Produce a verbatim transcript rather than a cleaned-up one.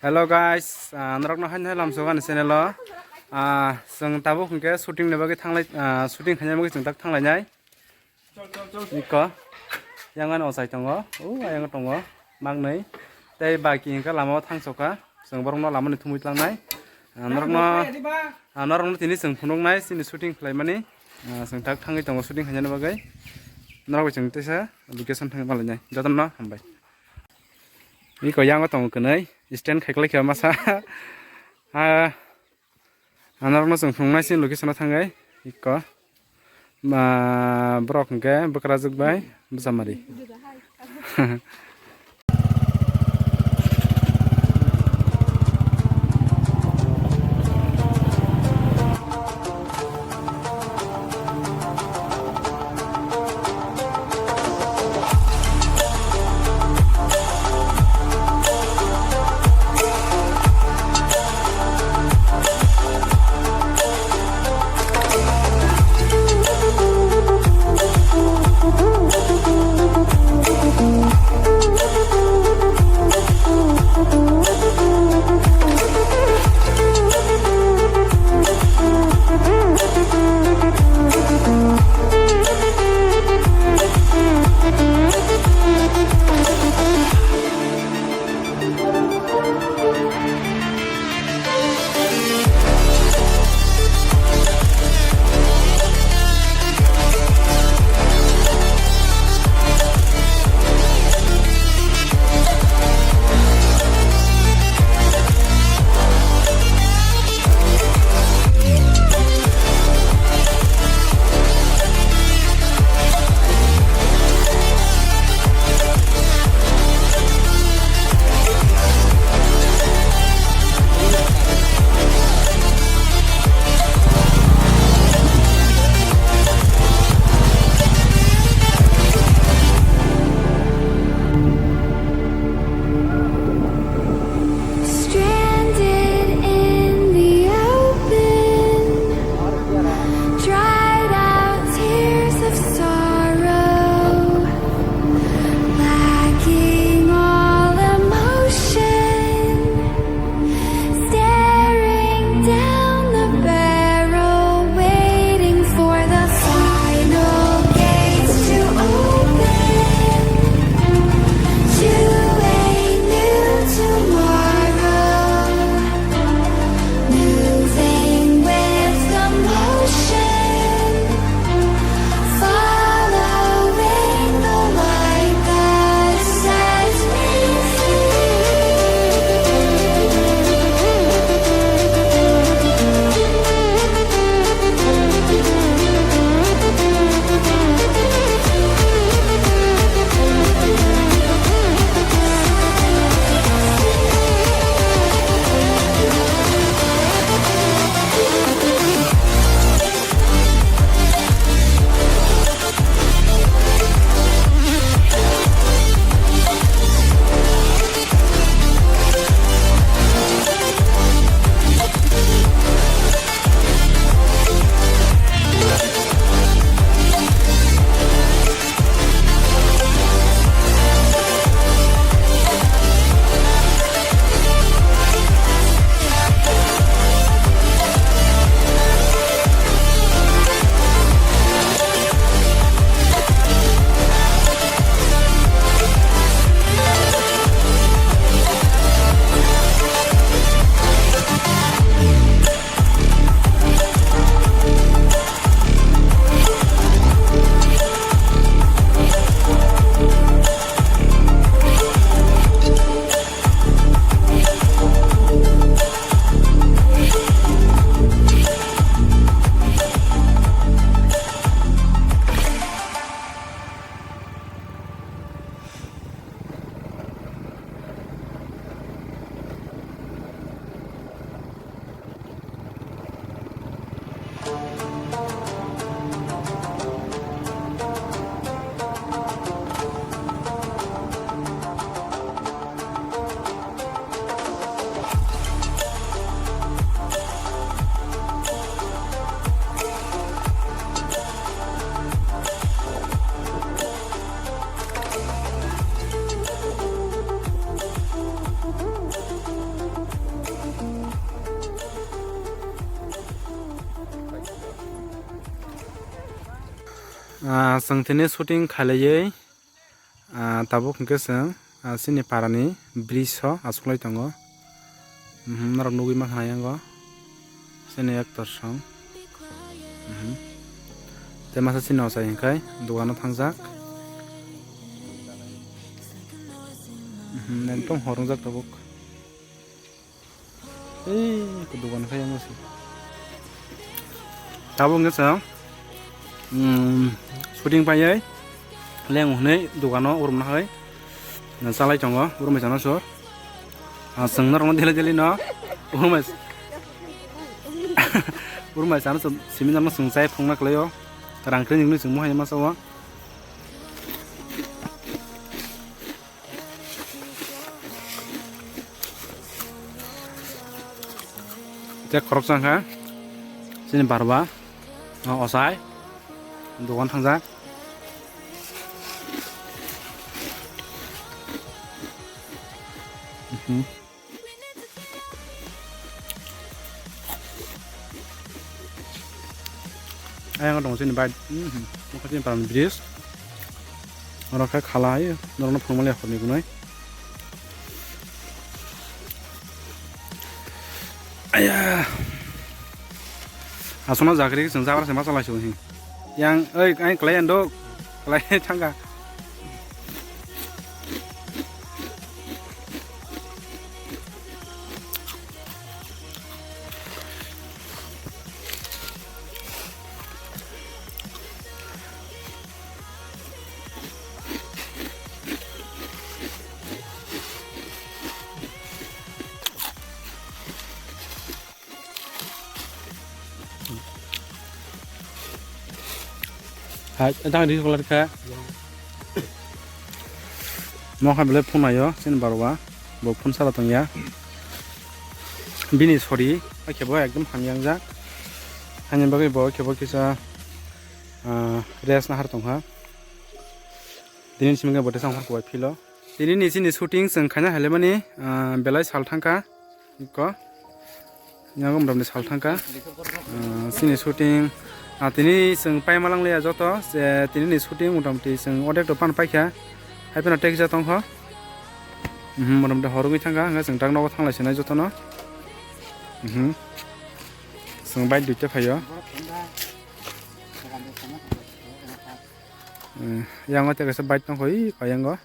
Hello guys, ah, norokno haino hai lamsok ani channel o. Ah, chwng tabuk hwnkhe shooting ni bagwi thanglai, ah, shooting khaina bagwi chwng tak thanglainai. Iko, yang ani ochai tongo, o ayang tongo, maknwi. Tei baki hwnkhe lama o thangsoka, chwng borokno lama ni thumwi tlangnai. Ah, norokno, ah, norokno tini chwng phunuknai chini shooting khlaimani. Ah, chwng tak thangwi tongo shooting khainani bagwi. Norok bai chwng teisa location thangwi malainai. Jotono hambai. Iko yango tongo kwnwi, stand khai kwlai khe masa. Ah, norokno chwng phunuknai chini location o thangwi. Iko. Ma, borok hwnkhe Bwkrajwk bai Bwchamari. Ah, chwng tini shooting khailaiwi, ah, tabuk hwnkhe chwng, ah, chini parani bridge o achuklai tongo. Mhm, norok nugwi mankha na yango. Chini actor song. Mhm. Tei masa chini ochai hwnkhe dogano thangjak. Mhm, ekdom hor wngjak tabuk. Ei, ko dogan khai ang se. Tabuk wngkha chwng, mm, shooting paiyai leng hwnwi dogano urumna hai chalai tongo, urumai chana sor. Ah, chwng norokno deli deli no urumai, urumai chana simi norokno chwng chai phungna kwlaio. Rang kri nini chwng mohai masa o. Tei khoroksa wngkha chini barba, o, ochai dogan thangjak. Mhm. Ayang tongo chini bike, mhm, nokha chini paran bridge. Oro khe khala hai, norokno phunukmani akhorni gunai. Aya. Aswkno jakri chwng jabra se ma chalai se hwnwi. Yang, oi, ang kwlai ando, kwlai thangka. Hai, tang ri kolar kha. Mo kha bele phone ayo, sin barwa. Bo phone sala tong ya. Bini sori, akhe bo ekdom hamyang jak. Hani bagwi bo akhe bo kisa, ah, rest na har tong ha. Dini simi khe bo tesang har kuwa philo. Tini ni chini shooting chwng khaina hailemani, ah, belai sal thangkha. Ko. Yago mromni sal thangkha. Ah, chini shooting. Ah, tini chwng paima langliya joto. Je tini ni shooting motamoti chwng odek to pan paikha. Hai phano tekja tongkho. Mhm, motamoti horwngwi thangkha. Hwnkhe chwng dak nogo thanglai sinai jotono. Mhm. Chwng bike duita phaio. Eh, yango tei kaisa bike tongkho, ii, koyango.